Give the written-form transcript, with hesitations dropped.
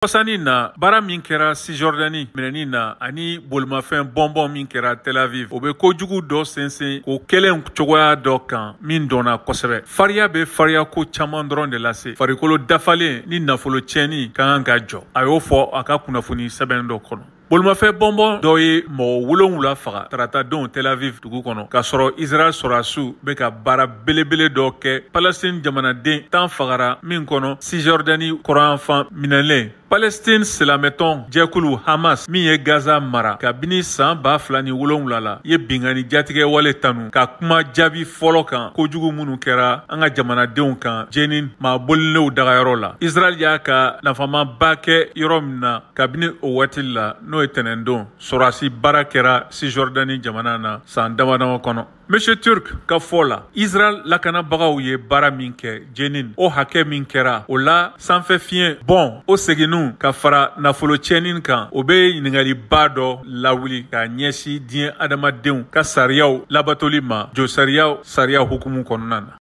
Kɔsa in na, baara min kɛra Cisjordanie minɛni na ani bolimafɛn bɔnbɔn min kɛra Tel Aviv, o bɛ kojugu dɔ sensen o kɛlen cogoya dɔ kan min dɔnna kosɛbɛ. Fariya bɛ fariya ko caman dɔrɔn de lase. Farikolo dafalen ni nafolo tiɲɛni ka kan ka jɔ. A y'o fɔ a ka kunnafoni sɛbɛn dɔ kɔnɔ. Bolimafɛn bɔnbɔn dɔ ye mɔgɔ 7 faga taratadon Tel Aviv dugu kɔnɔ, k'a sɔrɔ Israël sɔrɔdasiw bɛ ka baara belebele dɔ kɛ Palestine jamanaden 10 fagara min kɔnɔ Cisjordanie kɔrɔnyanfan minɛlen. Palestine silamɛtɔn jɛkulu Hamas min ye Gaza mara kabini san 2007 la, ye binkanni jatigɛwale tanu ka kuma jaabi fɔlɔ kan kojugu minnu kɛra an ka jamanadenw kan Jenin maa bolilenw dagayɔrɔ la. Israël y'a ka nafamaba kɛ yɔrɔ min na kabini o waati la, n'o ye tɛnɛndon, sɔrɔdasi baara kɛra Cisjordanie jamana na san dama dama kɔnɔ. Monsieur Turk ka fɔ la, Israël lakanabagaw ye baara min kɛ Jenin, o hakɛ min kɛra o la sanfɛ fiɲɛ bɔn o seginniw ka fara nafolo tiɲɛni kan, o bɛ ɲininkaliba dɔ lawuli ka ɲɛsin diɲɛ adamadenw ka sariyaw labatoli ma, josariyaw sariya hukumu kɔnɔna na.